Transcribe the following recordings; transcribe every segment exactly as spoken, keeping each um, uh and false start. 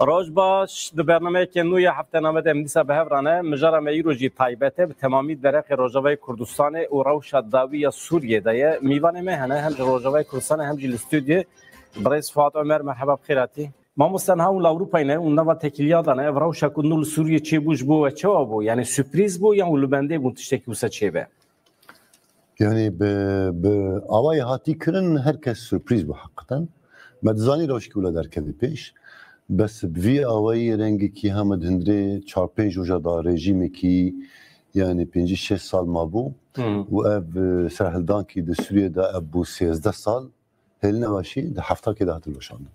Roj baş, di bernameyeke nû ya Heftename de em dîsa bi hev re ne. Mijara me îro jî taybet e, bi temamî derheqê Rojavayê Kurdistanê û rewşa dawî ya Sûriyê de ye. Mîvanê me hene, hem ji Rojavayê Kurdistanê hem jî li stûdyoyê. Birêz Fuat Omer, merheba, bi xêr hatî. Mamoste, niha hûn li Ewropayê ne, hûn nava têkiliya de ne. Ev rewşa ku nû li Sûriyê çêbû, ji bo we çawa bû? Yanî sürprîz bû yan hûn li bendê bûn tiştekî wisa çêbe? Yanî bi, bi awayê hatî kirin, her kes surprîz bû heqîqeten. Me dizanî rewşekî wila derkeve pêş. Bes bi vî awayî rengekî hema di hundirê çar pênc roja da rejîmekî, yanî pêncî şeş sal mabû. Hmm. Û ev, e, serhildankî di Sûriyê de ev bû sêzdeh sal. Hêlina weşî di heftakê de hat hilweşandin.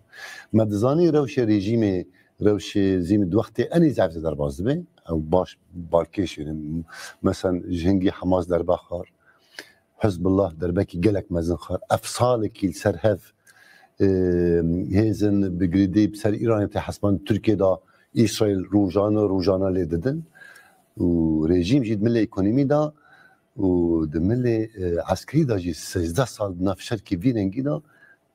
Me dizanî rewşê rejîmê, rewşê zîmî di wextê enî zehf zêde derbas dibe. Ew baş balkêş in. Mesela ji hingî Hamas derbe xwar, Hizbullah derbekî gelek mezin xwar. Ev salekî li ser hev, e, hêzin bi girêdî bi ser Îranê tê hespan Tirkiye de Îsraîl rojane rojane lê didin. Û rejîm jî di milê ekonomî de û di milê, e, eskerî de jî sêzdeh sal di nav şerkî vî rengî de,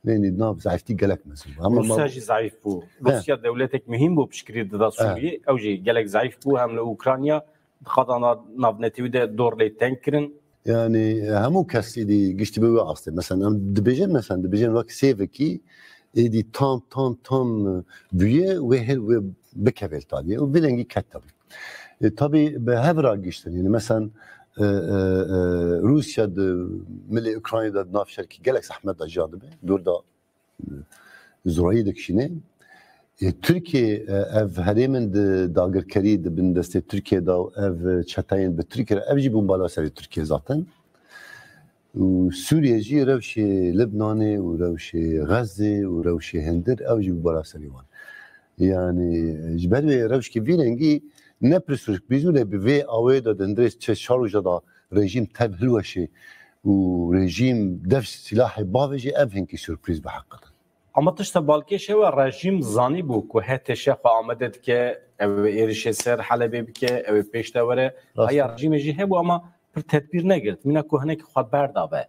yanî di nav zayîftî gelek mezin bû. Hema Rûsya ma- jî zayîf bû. He. Rûsya dewletek muhîm bû piştgirî dida He. Sûriyê. Ew jî gelek zayîf bû, hem li Ukrayna, di qada na-, navnetewî de dor lê teng kirin. Yanî hemû kes êdî giştî bi wê astê. Mesela em dibêjin, mesela dibêjin wek sêvekî êdî tam, tam, tam, e, bûye wê her wê bikeve li taliyê. Û vî rengî ket tabii. E, tabii bi hev re giştin. Yanî mesela, e, e, e, Rûsya di milê Ukraynayê de di nav şerkî gelek zehmet de jiyan dibe. Dor da, e, zorayî dikişîne. E, Tirkiye, e, ev herêmin di dagirkerî di bin destê Tirkiye de û ev çeteyên bi Tirkiye re, ev jî bûn bala serê Tirkiye zaten. Û Sûriye jî rewşê Libnanê û rewşê Xezê û rewşê Hindir, ew jî bû bala serê wan. Yanî ji ber wê rewşkê vî rengî ne pir surprîz û ne bi vê awê de di hundirê çe çar roja de rejîm tev hilweşê û rejîm dev silahê bavêjê, ev hinkî surprîz bi heqîqeten. Ama tişta balkêş ew e, rejîm zanîbû ku H T Ş xwe amade dike, ew ê êrişê ser Helebê bike, ew ê pêş de were. Rast e. Heya rejîmê jî hebû ama pir tedbîr negirt. Mîna ku hinekî xwe berdabe.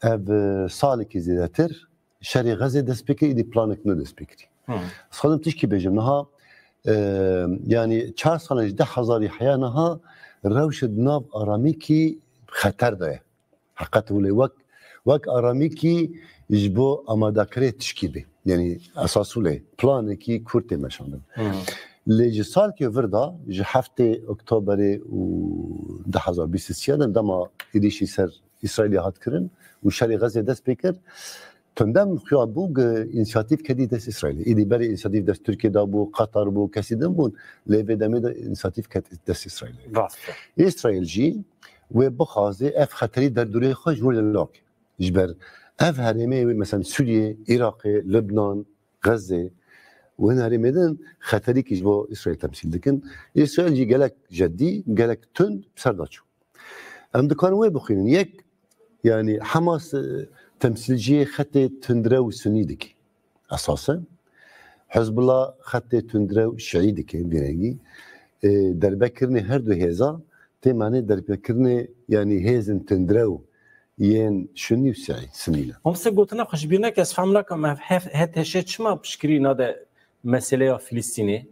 Ev, e, salekî zêdetir şerê Xezê dest pê kir, êdî planek nû dest pê kirî. Hmm. Ez xwazim tişkî bêjim niha, e, yanî çar sal ji deh hezarî heya niha rewş di nav aramîkî xeter de ye. Heqet wile wek, wek aramîkî ji bo amadekirê tişkî bê. Yanî esas wile planekî kurt tê meşandin. Hmm. Lê ji salkê vir de, ji heftê Oktoberê û du hezar bîst û sê de dema êrîşî ser Îsraîlê hat kirin û şerê Xezê dest pê kir, tundem xuya bû ku însiyatîf kedî dest Îsraîlê. Êdî berê însiyatîf dest Tirkiye de bû, Qatar bû, kesî din bûn. Lê vê demê de însiyatîf ket dest Îsraîlê. Rast e. Îsraîl jî wê bixwaze ev xeterî derdorê xwe ji wir de lak. Ji ber ev herêmê wê, mesela Sûriye, Iraqê, Libnan, Xezê û hin herêmê din xeterîkî ji bo Îsraîl temsîl dikin. Îsraîl jî gelek jedî, gelek tund bi ser de çû. Em dikarin wê bixwînin. Yek, yanî Hamas, e, temsîlciyê xetê tundrew û sunî dike. Esas e. Hizbullah xetê tundrew şiî dike, vî rengî. E, derbekirinê her du hêza tê manê derbekirinê, yanî hêzên tundrew yên şunî û şiî, sunî ne. Mamoste, gotina xwe ji bîr neke, ez fehm nakim, ev H T Ş çima piştgirî nade meseleya Filistînê?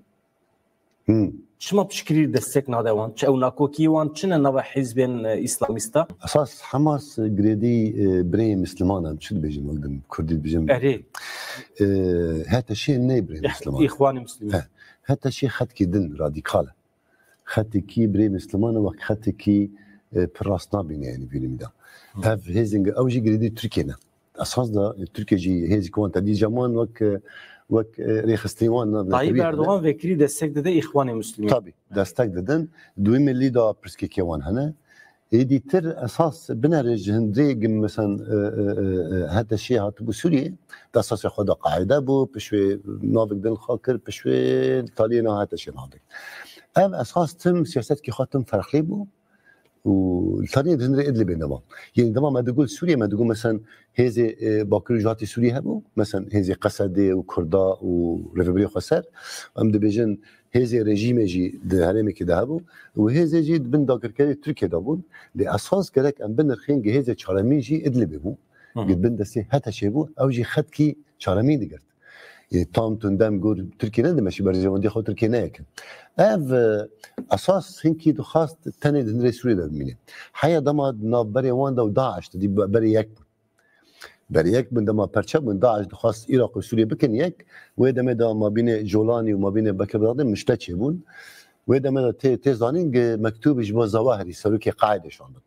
Hmm. Çima piştgirî destek nade wan? Çi ew nakokî wan çi ne nava hizbên, e, îslamîsta? Esas Hamas girêdî, e, birê Misliman em çi dibêjin wek din Kurdî dibêjin? Erê. E, H T Ş ney birê Misliman. Îxwanî Muslimîn. He. H T Ş xetkî din radîkal e. Xetekî birê Misliman e, wek xetekî, e, pir rast nabîne, yanî vînimî de. Hmm. Ev hêzên ew jî girêdî Tirkiye ne. Esas da, e, Tirkiye jî hêzî ku wan tedî ceman wek, e, wek, e, rêxistinê wan na Tayyip Erdogan vekirî destek dide Îxwanê Muslimîn. Tabii, destek didin. Duwî milî da pirsgekê wan hene. Êdî tir esas binere ji hindê gim, mesela, e, e, e, e, H T Ş hatibû Sûriyê, di esasê xwe de qaîde bû, pişwê navek din xwe kir, pişwê taliyê na H T Ş navek. Ev esas tim siyasetkî xwe tim ferqlî bû. û li taniyê di hundirê Idlibê dema. Yanî dema me digot Sûriye, me digot mesela hêzê, e, Bakur û Rojhilatê Sûriyê hebû, mesela hêzê Qesedê û Kurda û Rêvebirê Xweser. Em dibêjin hêzê rejîmê jî di herêmekê de hebû û hêzê jî di bin dagirkerê Tirkiye de bûn. Lê esas gerek em binirxên ku hêzê çaremîn jî Idlibê bû. Hı hı. Ku di bin destê H T Şê bû, ew jî xetkî çaremîn digirt. Ê, tam tundem gor Tirkiye ne demek, ji berjewendiya xwe Tirkiye ne yek in. Ev, e, esas hinkî dixwast tenê di hundirê Sûriyê de bimîne. Heya dema di navberê wan de û DAIŞ de dî berê yek bûn. Berê yek bûn, dema perçe bûn, DAIŞ dixwast Iraq û Sûriyê bikin yek. Wê demê de mabînê Colanî û mabînê Bekir Bexdê mişte çêbûn. Wê demê de tê, tê zanîn, gi mektûb ji bo Zawahirî, serokê Qaîdê şandin.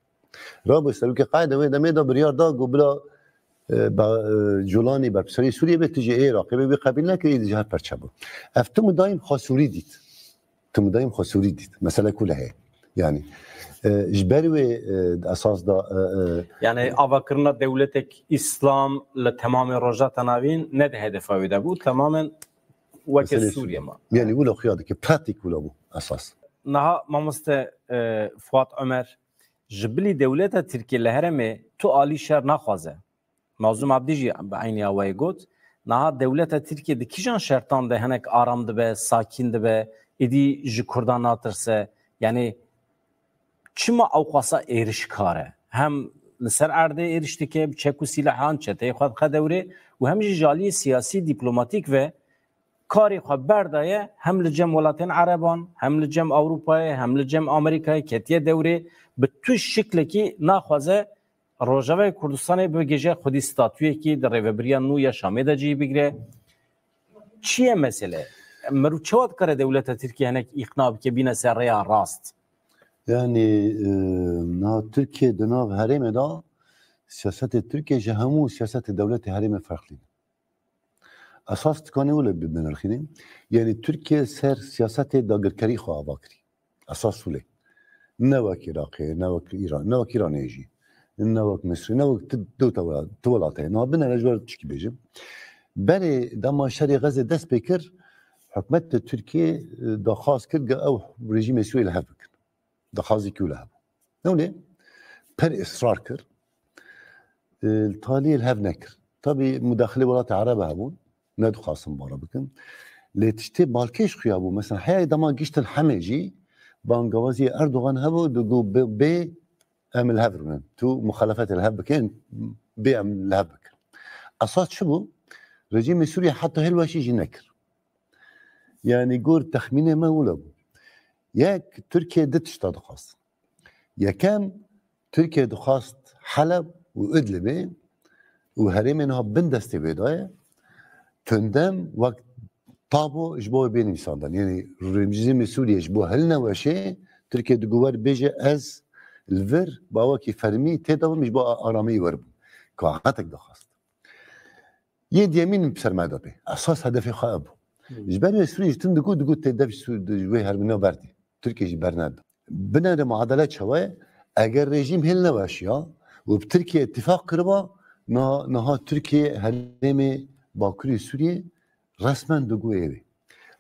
Rabû serokê Qaîdê wê demê de biryar da, got, bila, e, ba, e, Colanî berpirsiyarê Sûriyê be, tu jî ê Iraqê be, wî qebîl nekir, êdî ji hev perçe bû. Ev tim û dayîm xwe Sûrî dît. Tim û dayîm xwe Sûrî dît. Mesele kule heye. Yani, e, ji ber wê, e, esas da, e, e, Yani avakirina dewletek Îslam li temamê Rojhilata Navîn ne di hedefa wê de bû, temamen weke meselê Sûriye Sûriye ma. Yani wilo xuya dike, pratik wilo bû esas. Niha mamoste, e, Fuat Omer, ji bilî dewleta Tirkiye li herêmê tu alî şer naxwaze. Mazlûm Abdî jî bi eynî awayê got, niha dewleta Tirkiye di kîjan şertan de hinek aram dibe, sakîn dibe, êdî ji Kurdan natirse? Yani çima ew qasa êrişkar e? Hem li ser erdê êriş dike, bi çek û sîlehan çeteyê xwe dixe dewrê û hem jî ji aliyê siyasî, dîplomatîk ve karê xwe berdaye, hem li cem welatên Ereban, hem li cem Ewropayê, hem li cem Amerîkayê ketiye dewrê, bi tu şiklekî naxwaze Rojavayê Kurdistanê bigihîje xwedî statuyekî di rêvebiriya nû ya Şamê de cihî bigire. Çi ye mesele? Meriv çawa dikare dewleta Tirkiye hinek îqna bike bîne ser rêya rast? Yani, e, niha Tirkiye di nav herêmê de siyasetê Tirkiye ji hemû siyasetê dewletê herêmê ferqlî ne. Esas dikanê wile bi-, binirxînê. Yani Tirkiye ser siyasetê dagirkerî xwe ava kirî. Esas wile. Ne wek Iraqê, ne wek Îran, ne wek Îranê jî. Ne wek Misrê, ne wek ti, du te wela-, ti welatê. Niha binere ji ber tişkî bêjim. Berê dema şerê Xezê dest pê kir, hikûmetê Tirkiye, e, daxwaz kir, ge ew rejîmê Sûriyê li hev bikin. Daxwazekî wile hebû. Newlê, per israr kir. E, taliyê li hev nekir. Tabî mudaxilê welatê Erebe hebûn. Nedixwastin bara bikin. Lê tiştê balkêş xuya bû. Mesela heya dema giştin Hemê jî bangawaziyê Erdogan hebû, digot bê, bê em li hev rûnin. Tu muxalefetê li hev bikin, bê em li hev bikin. Esas çi bû? Rejîmê Sûriye heta hilweşî jî nekir. Yani gor texmînê me wilo bû. Yek, Tirkiye du tişta dixwast. Yekem, Tirkiye dixwast Heleb û Idlibê û herêmên ha bin destê wê daye, tundem wek tabo ji bo wê bê nivîsandin. Yani rejîmê Sûriye ji bo hilneweşê, Tirkiye digot wer bêje ez li vir bi awakî fermî tê de bim ji bo aramiyê werbûn. Ka hetek dixwast. Yê diyemîn bi ser me de bê. Esas hedefê xwe ev bû. Hmm. Ji ber wê Sûriyê ji tim digot, digot tê dev ji Sû-, ji wê hermina berdî. Tirkiye jî berneda. Binere muadele çawa ye? Eger rejîm hêl neweşiya û bi Tirkiye îtîfaq kiriba, niha, niha Tirkiye herêmê Bakurê Sûriyê resmen digot ê wê.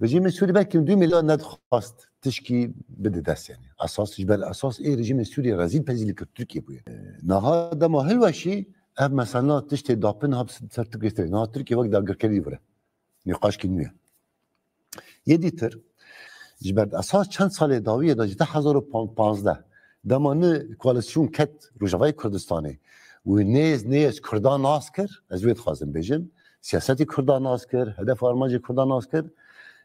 Rejîmê Sûrî belkî dû mîla nedixwast tişkî bide dest yani. Esas, ji ber esas ê rejîmê Sûrî rezîl pezîl kir Tirkiye bûye. Niha dema hilweşî ev mesela tiştê dapin hap ser tu girêtirê. Niha Tirkiye wek dagirkerî vire. Nîqaşkî nû ye. Yê dîtir, ji ber esas çend salê dawiyê de ji du hezar û panzdeh dema ni koalîsyon ket Rojavayê Kurdistanê û nêz nêz Kurdan nas kir, ez wê dixwazim bêjim, siyasetî Kurdan nas kir, hedef armancê Kurdan nas kir,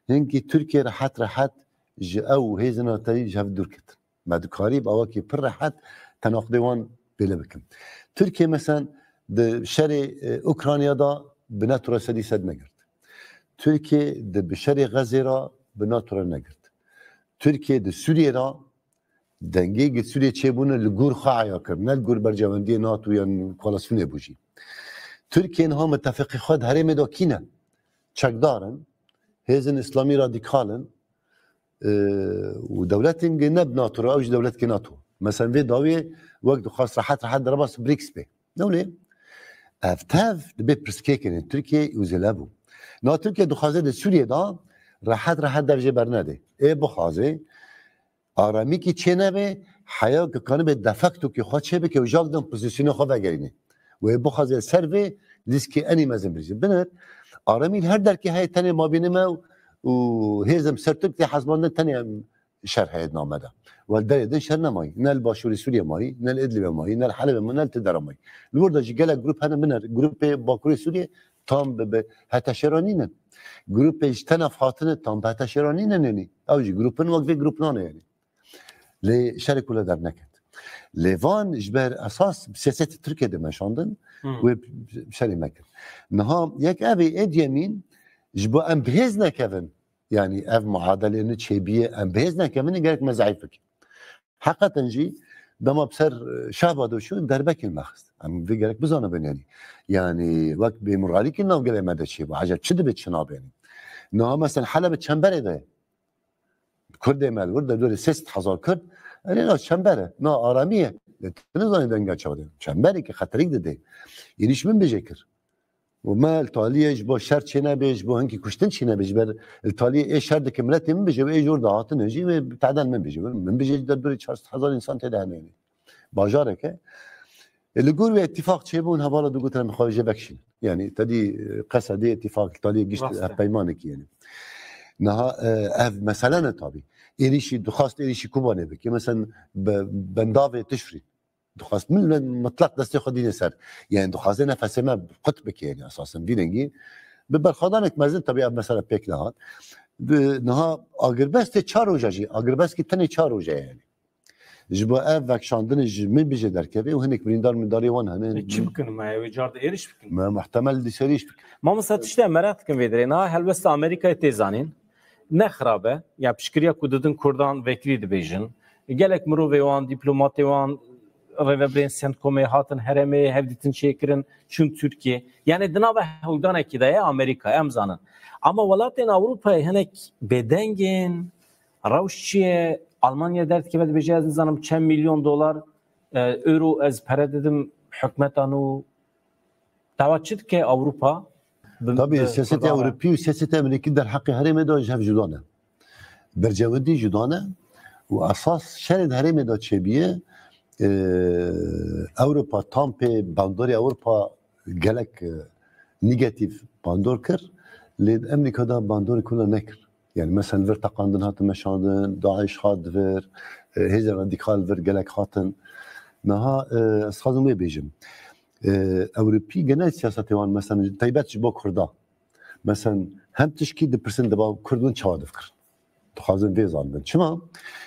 hinkî Tirkiye rehet rehet ji ew hêzên netewî ji hev dûr ketin. Me dikarî bi awakî pir rehet tenaqdê wan pêle bikin. Tirkiye, mesen, di şerê, e, Ukrayna de bi NATO re sedî sed negirt. Tirkiye di bi şerê Xezê re bi NATO re negirt. Tirkiye di Sûriyê re dengê gi Sûriyê çêbûne li gor xwe eya kir, ne li gor berjewendiyê NATO yan koalîsyonê bû jî. Tirkiye niha mitefeqê xwe di herêmê de kî ne? Çekdar in, hêzên îslamî radîkal in, e, û dewletên gi ne bi NATO re, ew jî dewletkê NATO. Mesela vê dawiyê wek dixwast rehet rehet derbas BRICS bê. Newlê, ev tev dibê pirsgirêkên Tirkiye û zêde bû. Na Tirkiye dixwaze di Sûriyê de rehet rehet dev jê bernedê. Ê bixwaze aramîkî çênebe, heya ki kanibe de facto ki xwe çêbike û jak din pozîsyonê xwe vegerîne. Wê bixwaze ser vê lîskê enî mezin birîze. Binir, aramî li her derkê heye, tenê mabînê me û, û hêzim ser Tirk tê hezmandin, tenê em şer heye di name de. Wê li derê din şer nemayî. Ne li başûrê Sûriyê mayî, ne li Idlibê mayî, ne li Helebê mayî, ne li ti dera mayî. Li wir de jî gelek grup hene, binir, grupê Bakurê Sûriyê tam bi, bi hete şera nînin. Grûpê ji tenaf hatine tam bete şêra nîne nenî. Ew jî grûpin wek vê grûp nane yanî. Lê şerê kule derneket. Lê van ji ber esas siyasetê Tirkiye de meşandin, Hmm. wê şerê mekir. Niha yek evê ê diyemîn ji bo em bihêz nekevin. Yanî ev muadelê ne çêbiye, em bihêz nekevin, gerek me zeîf bikin. Heqeten jî dema bi ser, e, Şehbado çû, derbekên me xist. Em vê gerek bizanibin yanî. Yanî wek bêmoralîkî nav gelê me de çêbû. Eceb çi dibe çi nabe yanî? Niha mesela Helebê çemberê de Kurdê me li wir de dorê sê sed hezar Kurd, erê na çember e, na aramî ye. Lê tu nizanî denga çawa de. Çemberekî xeterîk dide. Êrîş min bêje kir. Û me li taliyê ji bo şer çênebê, ji bo hinkî kuştin çênebê, ji ber li taliyê ê şer dike miletê min bêje, wê ê jor dahatine jî wê teden min bêje. Min bêje ji derdorê çar sed hezar însan tê de hene yanî. Bajareke. E, li gor wê îtîfaq çêbûn, hevala digotin em xwe jê vekişîn. Yanî te dî, e, qesa dê îtîfaq li taliyê gişt Rast e. hevpeymanekî yanî. Niha, e, ev mesele ne tabî. Êrîşî, dixwast êrîşî Kobanê bike. Mesela be-, bendavê tişrî. Dixwast min, min mitlaq destê xwe dîne ser. Yanî dixwaze nefesê me qut bike yanî esasen vî rengî. Bi berxwedanek mezin tabî ev mesele pêk nehat. Bi, niha agirbestê çar roja jî, agirbestkî tenê çar roja ye yanî. Ji bo ev vekşandinê ji min bije derkeve û hinek birîndar mindarê wan hene. E, çi bikin me? Ew ê car de êrîş bikin? Me muhtemel dîsa êrîş bikin. Mamosta, tiştê meraq dikim vê derê. Niha helwesta Amerîkayê tê zanîn. Ne xirab e. Ya piştgiriya ku didin Kurdan vekirî dibêjin. Gelek mirovê wan, dîplomatê wan, rêvebirên Centcomê hatin herêmê, hevdîtin çêkirin, çûn Tirkiye. Yanî di nava hewldanekî de ye Amerîka, em zanin. Ama welatên Ewropayê hinek bêdeng in, rewş çi ye? Almanya derdikeve dibêje, ez nizanim çend milyon dolar, e, euro ez pere didim hikûmeta nû. Dawa çi dike Ewropa? Bi, Tabii bi siyasetê Kurdan re. Ewropî û siyasetê Amerîkî derheqê herêmê de ji hev cuda ne. Bercewendî cuda ne û esas şerê di herêmê de çêbûye, e, Ewropa tam pê bandorê Ewropa gelek, e, negatîf bandor kir, lê di Amerîka de bandorê kula nekir. Yani mesela li vir teqandin hatin meşandin, DAIŞ hat di vir, e, hêzên radîkal li vir gelek hatin. Niha, e, ez dixwazim wê bêjim. E, Ewropî genel siyasetê wan mesela taybet ji bo Kurda. Mesela hem tişkî dipirsin diba Kurd win çawa difikirin. Dixwazin vê zanibin. Çima?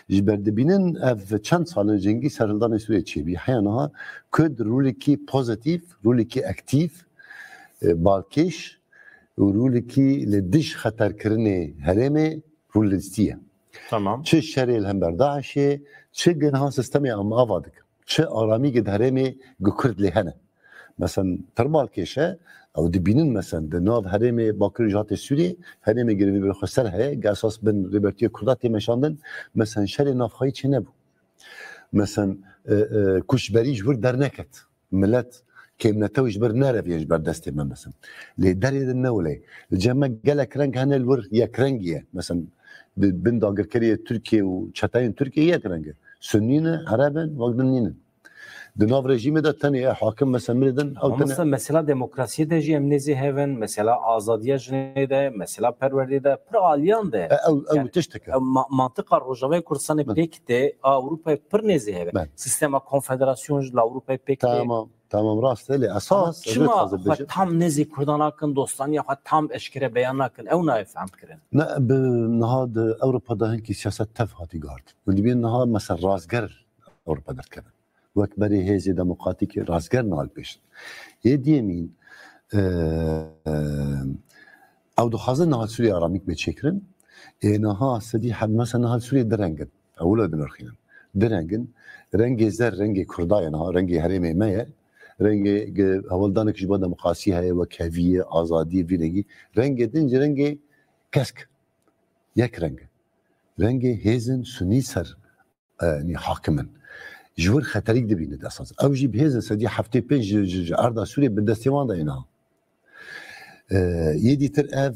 Ji ber dibînin ev çend sal in cengî serhildanê Sûriyê çêbî. Heya niha Kurd rolekî pozîtîf, rolekî aktîf, e, balkêş û rolekî li dij xeterkirinê herêmê rol listî ye. Tamam. Çi şerê li hember DAIŞê, çi niha sistemê em ava dikin. Çi aramî di herêmê ku Kurd lê hene. Mesela pir balkêş e, ew dibînin mesela di nav herêmê Bakur Rojhilatê Sûriyê, herêmê girêdayî xweser heye, ku esas bin rêbertiyê Kurda tê meşandin, mesela şerê navxweyî çênebû. Mesela, e, e, koçberî ji wir derneket. Milet kêmnetew ji bir nereviye ji ber destê me mesela. Lê derê din ne wile. Li cem me gelek reng hene li wir yekrengî ye. Mesela di bin dagirkeriye Tirkiye û çeteyên Tirkiye yek reng e. Sunnî ne, Ereb in, wek din nînin. Di nav rejîmê de tenê ye hakim mesela mirê din, ew Ama tene mesela, mesela demokrasiyê de jî em nêzî hev in, mesela azadiya jinê de, mesela perwerdê de, pir aliyan de. E, ew, ew Yani, tiştek e. e, ma-, mantiqa Rojavayê Kurdistanê Hı. pêk tê, a Ewropayê pir nêzî hev e. Ben. Sistema konfederasyon ji li Ewropayê pêk tê. Tamam, tamam, rast e, lê Ama esas, ez çima dixwazim xwe bêjim. tam nêzî Kurdan nakin, dostaniya xwe tam eşkere beyan nakin, ew nayê fehm kirin. Ne, bi niha di Ewropa de hinkî siyaset tev hatî guhart. Hûn dibînin niha mesela rastger Ewropa derdikevin. Wek berê hêzê demokratîk rastger nal pêş. Yê diyemîn, e, e, ew dixwazin niha Sûriye aramîk bê çêkirin. Ê niha sedî heb mesela niha Sûriye di reng in. Ew wilo dinirxînin. Di reng in. Rengê zer, rengê Kurda ye niha, rengê herêmê me ye. Rengê ge-, hewldanek ji bo demokrasî heye, wekheviyê, azadiyê, vî rengî. Rengê din jî rengê kesk. Yek reng e. Rengê hêzên sunî ser, e, yanî hakim in. Ji wir xeterîk dibîne esas. Ew jî bi hêzên sedî heftê pênc ji, ji, ji erda Sûriyê bi destê wan de ye niha. E, yê dîtir ev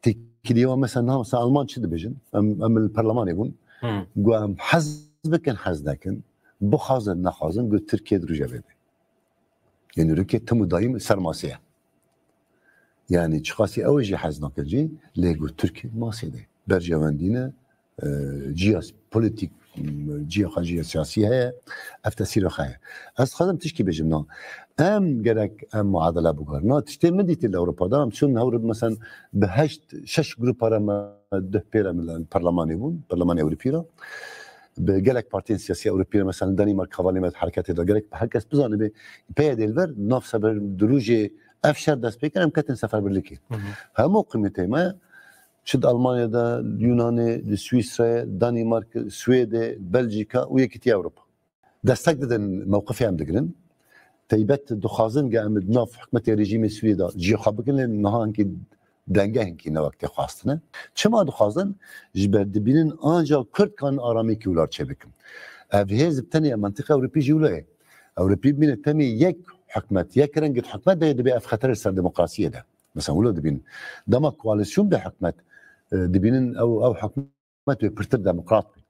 têkilî wan mesela niha mesela Alman çi dibêjin? Em, em li perlemanê bûn. Hmm. Got em hez bikin, hez nekin. Bixwazin, nexwazin, got Tirkiye di Rojavayê de. Yanî Tirkiye tim û daîm ser masê ye. Yanî çiqasî ew jî hez nakin jî, lê got Tirkiye masê de. Berjewendî ne, e, ciyas polîtîk cihê xwe, cihê siyasî heye, ev tesîra xwe heye. Ez dixwazim tişkî bêjim, na. Em gerek em muadele biguherin. Na, tiştê min dîtî li Ewropa de, em çûn hewr, mesela, bi heşt, şeş grupa re me, duh pê re me li perlemanê bûn, Perlemanê Ewropî re. Bi gelek partiyên siyasî Ewropî re, mesela, Danîmark hevalê me di hereketê de, gerek her kes bizanibe, peyê dê li vir, nav sefer du rojê ev şer dest pê kir, em ketin seferbirlikê. Hı hı. Hemû komîteyê me, çi di Almanya de, Yunanê, di Swîsreyê, Danîmark, Swêdê, Belcîka û Yekîtiya Ewropa destek didin, mewqifê em digirin. Teybet dixwazin ge em di nav hikûmetê rejîmê Sûriyê de cihê xwe bikin, lê niha hinkî denge hinkî ne wek tê xwastine. Çima dixwazin? Ji ber dibînin anca Kurd kanin aramî kî wilo çêbikin. Ev hêz bi tenê ya mentiqa Ewropî jî wilo ye. Ewropî bibîne temê yek hikûmet, yek rengî di hikûmet de ye, dibê ev xeter li ser demokrasiyê de. Mesela wilo dibînin. Dema koalîsyon be hikûmet, e, dibînin ew, ew hikûmet wê pirtir demokrat be.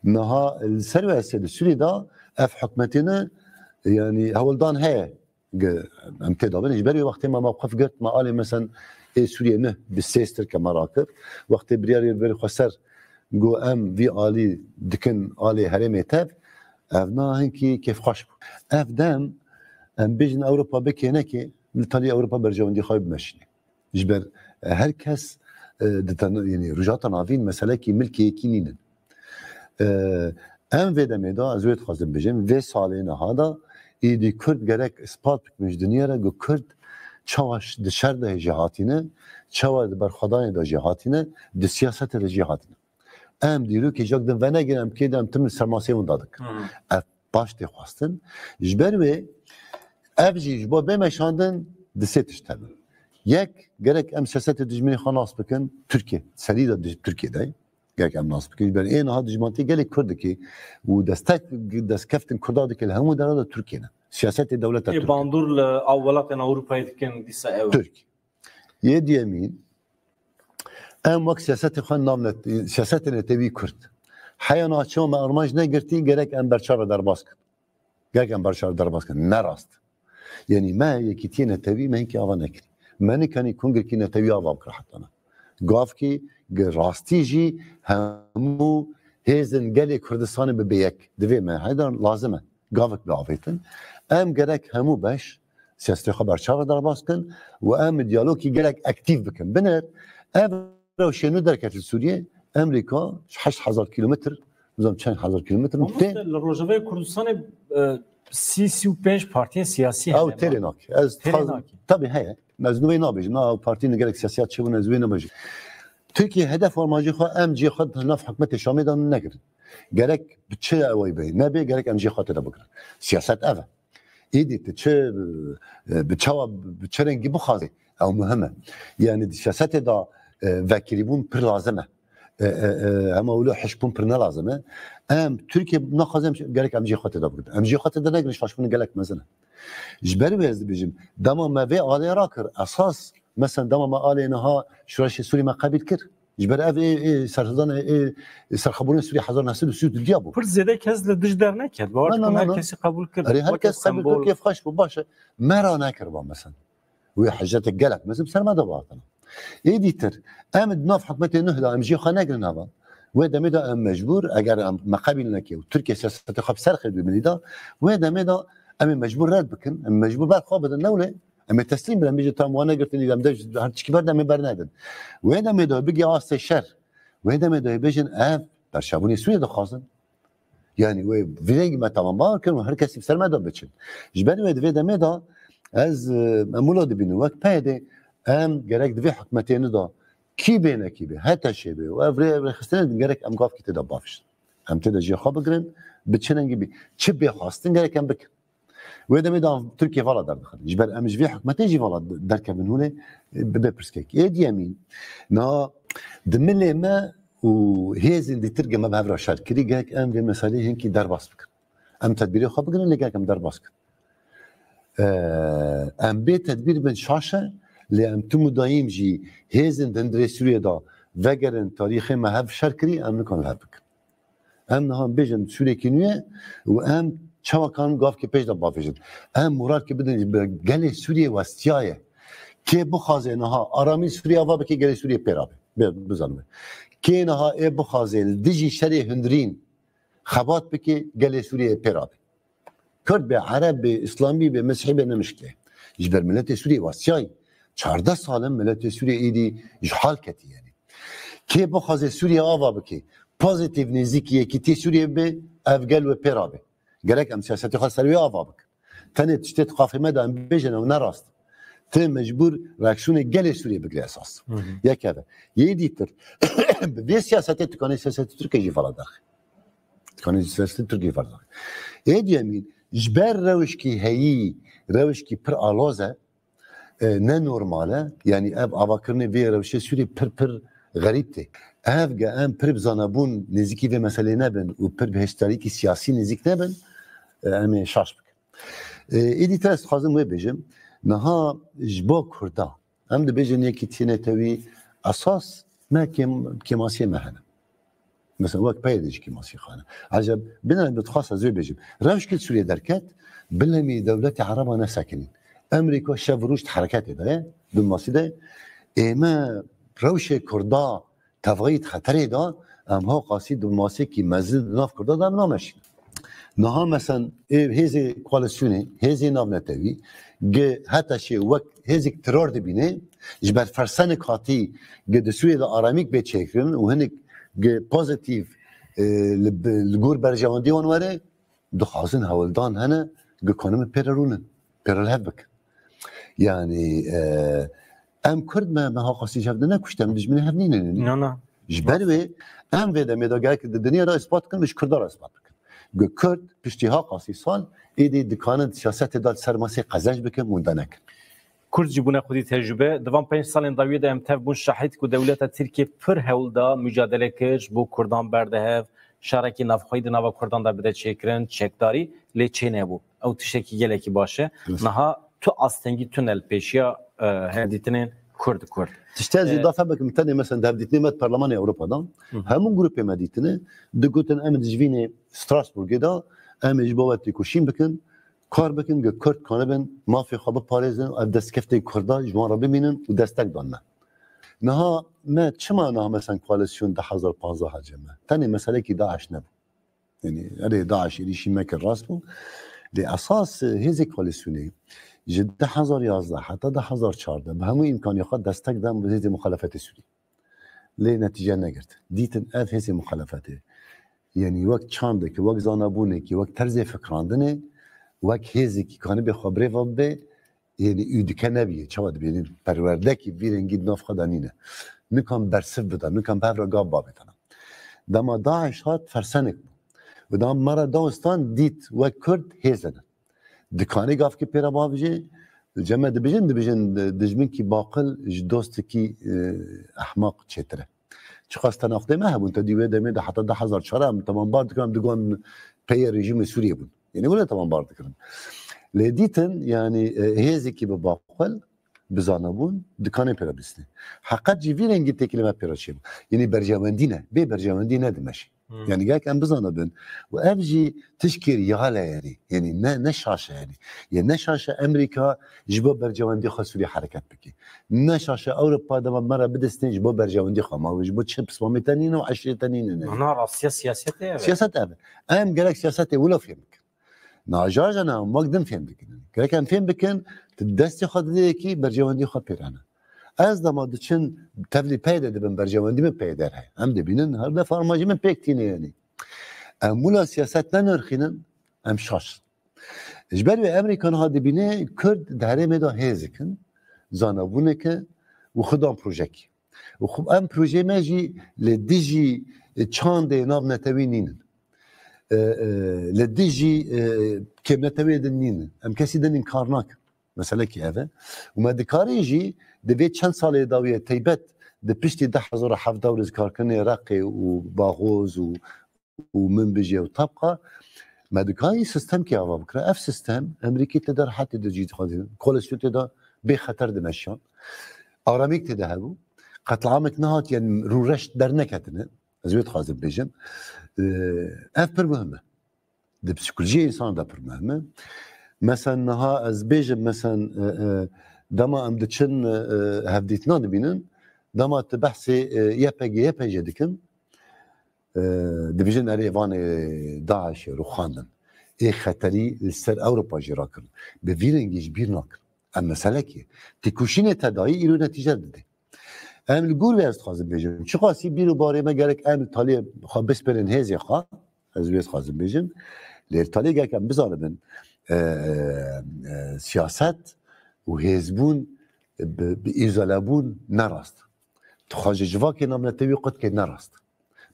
Niha li ser wê hesê di Sûriyê de ev hikûmetê ne, yanî hewldan heye. Ge-, em tê de bin. Ji ber wê wextê me mewqif girt, me alê, mesen, ê Sûriyê ne, bi sê stirke me rakir. Wextê biryarê berê xwe ser got, em vî alî dikin alê herêmê tev, ev na hinkî kêfxweş bû. Ev dem, em bêjin Ewropa bikê nekê, li talî Ewropa berjewendî xwe bimeşîne. Ji ber, e, her kes, e, di ten-, yanî Rojhilata Navîn meselekî milkê yekî nînin. E, em vê demê de, ez wê dixwazim bêjim, vê salê niha de êdî Kurd gerek ispat bikin ji dinyê re ku Kurd çawa ş-, di şer de jê hatîne, çawa di berxwedanê de jê hatîne, di siyasetê de jê hatîne. Em dîrokê cak din venegirin, em kê de em tim li ser masê hûn de dikin. Hı. Ev baş tê xwestin. Ji ber wê ev jî ji bo bê meşandin di sê tişt hebe. Yek, gerek em siyasetê dijminê xwe nas bikin, Tirkiye, serî de dij-, Tirkiye de. Gerek em nas bikin. Ji ber ê niha dijmantî gelê Kurd dike û destek, destkeftin Kurda dike li hemû dera de Tirkiye ne. Siyasetê dewleta Ê Tirkiye. Bandur li av welatên Ewropayê dikin dîsa ew e. Tirk. Yê diyemîn, em wek siyasetê xwe navnet, siyasetê netewî Kurd. Heya niha çima me armanc negirtî, gerek em berçav re derbas kin. Gerek em berçav re derbas kin. Ne rast. Yanî me yekîtiyê netewî me hinkî ava nekirî. Me nikanî kongrekî netewî ava bikir heta niha. Gavkî gi rastî jî hemû hêzin gelê Kurdistanê bibe yek. Divê me heydan lazim e. Gavik biavêtin. Em gerek hemû beş siyasetê xwe berçav re derbas kin û em diyalogî gelek aktîf bikin. Binêr, ev rewşê nû derket li Sûriyê, Amerîka ji heşt hezar kilometr, nizam çend hezar kilometr tê. Mamoste, li Rojavayê Kurdistanê, e, sî, sî û pênc partiyên siyasî hene. Ew têrê nake. Ez Têrê dixwazim, nake. Tabî heye. Ez nû wê nabêjim. Na, ew partî ne gerek siyasiya çi bûne, ez wê nabêjim. Tirkiye hedef armancê xwe, em cihê xwe di nav hikûmetê Şamê de negrin. Gerek bi çi ewey bê, nebê, gerek em cihê xwe tê de bigirin. Siyaset ev e. Êdî tu çi, e, bi çawa, bi çi rengî bixwazî, ew muhim e. Yani di siyasetê de, e, vekirîbûn pir lazim e. E, e, e, hema wilo hişkbûn pir ne lazim e. Em Tirkiye naxwazin, em gerek em cihê xwe tê de bigirin. Em cihê xwe tê de negirin, şaşbûnê gelek mezin e. Ji ber wê ez dibêjim, dema me vê alê rakir, esas, mesela dema me alê niha Şoreşê Sûrî me qebîl kir. Ji ber ev ê, ê serhildan ê, ê serxwebûnên Sûrî hezar neh sed û sî û du diya bû. Pir zêde kes li dij derneket. Bawer dikim her kesî qebûl kir. Erê, her kes qebûl kir, kêfxweş bû, baş e. Me ra nekiriba mesela. Wê hicretek gelek mezin ser me de bihatina. Êdî tir, em di nav hikûmetê nuh de em jê xwe negirin heva. Wê demê de em mecbûr, eger em me qebîl neke û Tirkiye siyasetê xwe bi ser xê dû milî de, wê demê de em ê mecbûr red bikin, em mecbûr ber xwe bidin, ne wile? Em ê teslîm bin, em bêjin, tam wan negirtin, îdam de her tişkî ber de em ê bernedin. Wê demê de bigê astê şer. Wê demê de bêjin, ev berçavbûnê Sûriyê dixwazin. Yani wê vî rengî me tamam bawer kirin û her kesî bi ser me de biçin. Ji ber wê di vê demê de ez, e, em wilo dibînim, wek P Y D, em gerek di vê hikûmetê ne de kî bê ne kî bê, H T Ş bê û ev rê, ev rêxistinê gerek em gavkî tê de bavêjin. Em tê de cihê xwe bigirin, bi çi rengî bî, çi bê xwestin gerek em bikin. Wê demê de Tirkiye vala derdixin. Ji ber em ji vê hikûmetê jî vala derkevin hûnê, e, bibe pirsgirêk. Ê diyemîn, niha di milê me û hêzên dîtir ge me bi hev re şer kirî, gerek em vê meselê hinkî derbas bikin. Em tedbîrê xwe bigirin, lê gerek em derbas bikin. E, em bê tedbîr bin şaş e, lê em tim û dayîm jî hêzên di hundirê Sûriyê de vegerin tarîxê me hev şer kirî, em nikarin li hev bikin. Em niha bêjin sûrekî nû ye û em çawa karin gavkê pêş de bavêjin. Em moralkê bidin ji ber gelê Sûriyê westiyaye. Kê bixwaze niha aramî Sûriye ava bike, gelê Sûriyê pê re be. Bê, bizanime. Kê niha ê bixwaze li dijî şerê hundirîn xebat bike, gelê Sûriyeyê pê rabe. Kurd be, Ereb be, Îslamî be, Mesîhî be, ne mişkile. Ji ber miletê Sûriyê westiyayî. Çardeh sal in miletê Sûriyê êdî ji hal ketî yani. Kê bixwaze Sûriye ava bike, pozîtîf nêzîkî yekîtiyê Sûriyê be, ev gel wê pê rabe. Gerek em siyasetê xwe ser wê ava bikin. Tenê tiştê di qafê me de em bêjin ew ne rast. Tê mecbûr reaksiyonê gelê Sûriyê bigire esas. Hı hı. Yek ev e. Yê dîtir, bi vê siyasetê tu kanê siyasetê Tirkiyê jî vala derxe. Tu kanê siyasetê Tirkiyê vala derxe. Ê diyemîn, ji ber rewişkî heyî, rewişkî pir aloz e, e, ne normal e. Yanî ev avakirinê vê rewşê Sûrî pir pir xerîb tê. Ev ge em pir bi zanabûn nêzîkî vê meselê nebin û pir bi hişdarîkî siyasî nêzîk nebin, e, em ê şaş bikin. E, êdî te ez dixwazim wê bêjim, niha ji bo Kurda, em dibêjin yekîtiyê netewî esas me kêm-, kêmasiyê me hene. Mesela wek peyê de jî kêmasî xane. Eceb, bine bi dixwast ez wê bêjim. Rewşkê li Sûriyê derket, bilemî dewletê Ereba nesekinîn. Amerîka şev û roj di hereketê de ye, diplomasî de ye. Ê me rewşê Kurda tevayî di xeterê de, em hewqasî diplomasiyekî mezin di nav Kurda de em nameşînin. Niha mesen ê hêzê koalîsyonê, hêzê navnetewî, gi heta şê wek hêzek teror dibîne, ji ber fersenik hatî gi di Sûriyê de aramîk bê çêkirin û hinek gi pozîtîf, e, li, li gor berjewendî wan were, dixwazin hewldan hene gi kanibin pê re rûnin, pê re li hev bikin. Yani, e, em Kurd me, me haqasî ji hev de nekuşt, em dijminê hev nînin. Na, na. Ji ber wê em vê demê de gerek di dinya de ispat bikin, ji Kurda re ispat bikin. Gu Kurd piştî haqasî sal êdî dikanin siyasetê de li ser masê qezenc bikin, winda nekin. Kurd jî bûne xwedî tecrûbe. Di van pênc salên dawiyê de em tev bûn şahid ku dewleta Tirkiye pir hewl da, mucadele kir, ji bo Kurdan berdihev, şarekî navxweyî di nava Kurdan de bide çêkirin, çekdarî lê çênebû. Ew tiştekî gelekî baş e. Rast. Niha tu astengî tune li pêşiya, e, hevdîtinên Kurd Kurd. Tiştê ez ê, e, dafe bikim, tenê mesela di hevdîtinê me di Perlemanê Ewropa de, hı hı, hemû grûpê me dîtine, digotin em ê di civînê Strasbourgê de, em ê ji bo we têkoşîn bikin, kar bikin, ku Kurd kanibin mafê xwe biparêzin, ev destkeftên Kurda ji wan re bimînin û destek dan me. Niha me çima niha mesela koalîsyon du hezar panzdeh hece me? Tenê meselekî DAIŞ nebû. Yani, erê, DAIŞ êrîşî me kir, rast bû. Lê esas, e, hêzê koalîsyonê ji du hezar yazdeh heta du hezar çardeh bi hemû îmkanê xwe destek dan bi hêzê muxalefetê Sûrî. Lê netîce negirt. Dîtin ev hêzê muxalefetê, yani wek çandekî, wek zanabûnekî, wek terzê fikrandinê, wek hêzekî kanibê xwe birêve bibe, yani û dike nebîye, çawa dibêjin, perwerdekî vî rengî di nav xwe de nîne. Nikan bersiv bida, nikan bi hev re gav bavêtana. Dema DAIŞ hat, fersenik bû. Û dema me re da û stan dît, wek Kurd hêz hene. Dikanê gavkî pê re bavêje, cem me dibêjin, dibêjin, dijminkî baqil ji dostekî, e, ehmaq çêtir e. Çiqas tenaqdê me hebûn, te dî wê demê de heta du hezar çar em temanbar dikirin, em digon peyê rejîmê Sûriyê bûn. Yani wele temanbar dikirin. Lê dîtin, yani, e, hêzekî bi baqil, bi zanabûn, dikanê pê re bistî. Heqet jî vî rengî têkilî me pê re çêbû. Yani berjewendî ne, bê berjewendî ne dimeşe. Hmm. Yani gerek em bizanibin. Û ev jî tişkê real e yani. Yani ne, ne şaş e yani. Ya ne şaş e Amerîka ji bo berjewendî xwe Sûriyê hereket bike. Ne şaş e Ewropa dema me re bidistin ji bo berjewendî xwe. Ma ji bo çi pismamê te nîne û eşrê te nîne ne? Ana rastiya siyasetê ev e. Siyaset ev e. Em gerek siyasetê wilo fêm bikin. Najaja ne em wek din fêm bikin. Gerek em fêm bikin, tu destê xwe didê yekî, berjewendî xwe pê re ne. Ez dema diçin tevlî pey de dibin, berjewendî min pey der heye. Em dibînin her defa armanjê min pêk tîne yani. Em wila siyaset nenirxînin, em şaş in. Ji ber wê Amerîka niha dibîne Kurd di herêmê de hêz dikin, zanabûneke û xudan projekî. Û xwe em projeyê me jî li dijî çandê navnetewî nînin. E, e, li dijî, e, kêmnetewê din nînin. Em kesî din înkar nakin. Meselekî ev e. Û me dikarî jî di vê çend salê dawiyê teybet di piştî du hezar û hevdeh û rizgarkirinê Reqê û Baxoz û û Minbicê û Tabqa, me dikarî sistemkê ava bikira. Ev sistem, Amerîkî tê de rehetê de cî dixwazî, koalîsyon tê de bê xeter dimeşiyan. Aramîk tê de hebû. Qetliamek nehatiye rûreş derneketine. Ez wê dixwazim bêjim. Ee, ev pir muhim e. Di psîkolojiyê însan de pir muhim e. Mesen niha ez bêjim, mesen, e, e, dema em diçin, e, e, hevdîtina dibînin, dema tu behsê, e, Y P G, Y P G dikin, e, dibêjin erê vanê DAIŞê rûxandin. Ê xeterî li ser Ewropa jî rakirin. Bi vî rengî ji bîr nakin. Em meselekê. Têkoşînê tedayî îro netîce dide. Em li gor vê ez dixwazim bêjim. Çiqasî bîr û barê me gerek em li taliyê xwe bispêrin hêzê xwe. Ez wê dixwazim bêjim. Lê li taliyê gerek em bizanibin, e, e, siyaset û hêzbûn bi, bi îzolebûn ne rast. Tu xwe ji civakê navnetewî qut kê ne rast.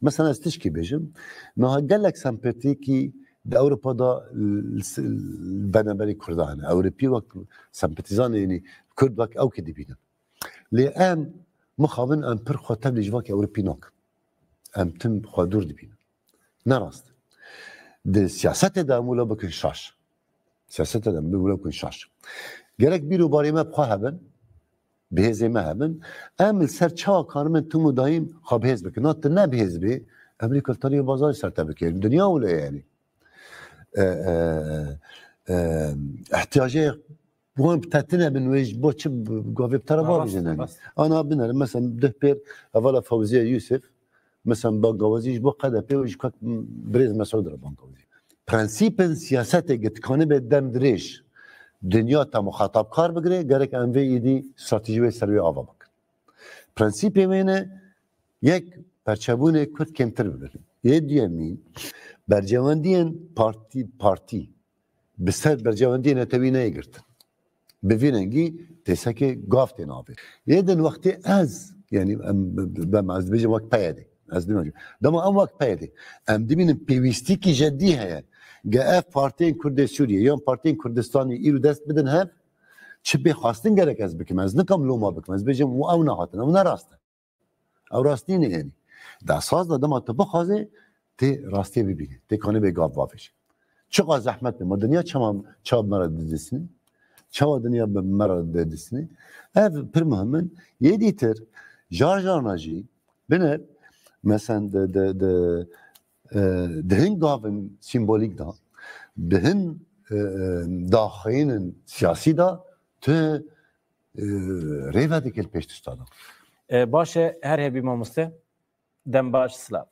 Mesela ez tişkî bêjim, niha gelek sempatîkî di Ewropa de l-, l-, beneberî Kurda hene. Ewropî wek sempatîzanê, yanî Kurd wek ew kê dibînin. Lê em mixabin em pir xwe tevlî civakê Ewropî nakin. Em tim xwe dûr dibînin. Ne rast. Di siyasetê de em wilo bikin şaş. Siyasetê de em wilo bikin şaş. Gerek bîr û barê me bi xwe hebin, bi hêzê me hebin. Em li ser çawa karimin tim û dayîm xwe bi hêz bikin. Na tu ne bi hêz bê, Amerîka li tarî bazarê ser te bikê. Dinya wilo ye yanî. E, e, e, ihtiyacê wan bi te tune bin wê ji bo çi bi gavê bi te re bavêjin yanî. Ana binerim, mesela duh pêr hevala Fewziye Yusuf, mesela bangawazî ji bo K D P û ji kak birêz Mesûd re bangawazî. Prensîpên siyasetê gitikane be dem dirêj dinya te muxatab kar bigire, gerek em vê êdî stratejî wê ser wê ava bikin. Prensîpê wê ne yek perçebûnê Kurd kêmtir bibin. Yê duyemîn, bercewendiyên partî, partî bi ser bercewendiyê netewî neyê girtin. Bi vî rengî têsekê gav tê navê. Yê din wextê ez, yanî em, bem ez dibêjim wek P Y D. Ez dibêjim. Dema em wek P Y D. Em dibînin pêwîstîkî jedî heye. Ge ev partiyên Kurdê Sûriyê yan partiyên Kurdistanî îro dest bidin hev, çi pê xwestin gerek ez bikim. Ez nikam loma bikim. Ez bêjim û ew nehatin. Ew ne rast e. Ew rast nîne yanî. Di esas de dema tu bixwazê, tê rastiyê bibînî. Tê kanê bê gav bavêjî. Çiqa zehmet be. Ma dinya çawa, çawa me re didisîne? Çawa dinya bi me re didisîne? Ev pir muhim in. Yê dîtir, jar jarna jî, bine, mesen di, di, di, e, di hin gavin sîmbolîk de, di hin, e, e, daxeyinin siyasî de, tu, e, rê vedikî li pêş tişta de. E, baş e, her hebî mamoste. Dem baş, silav.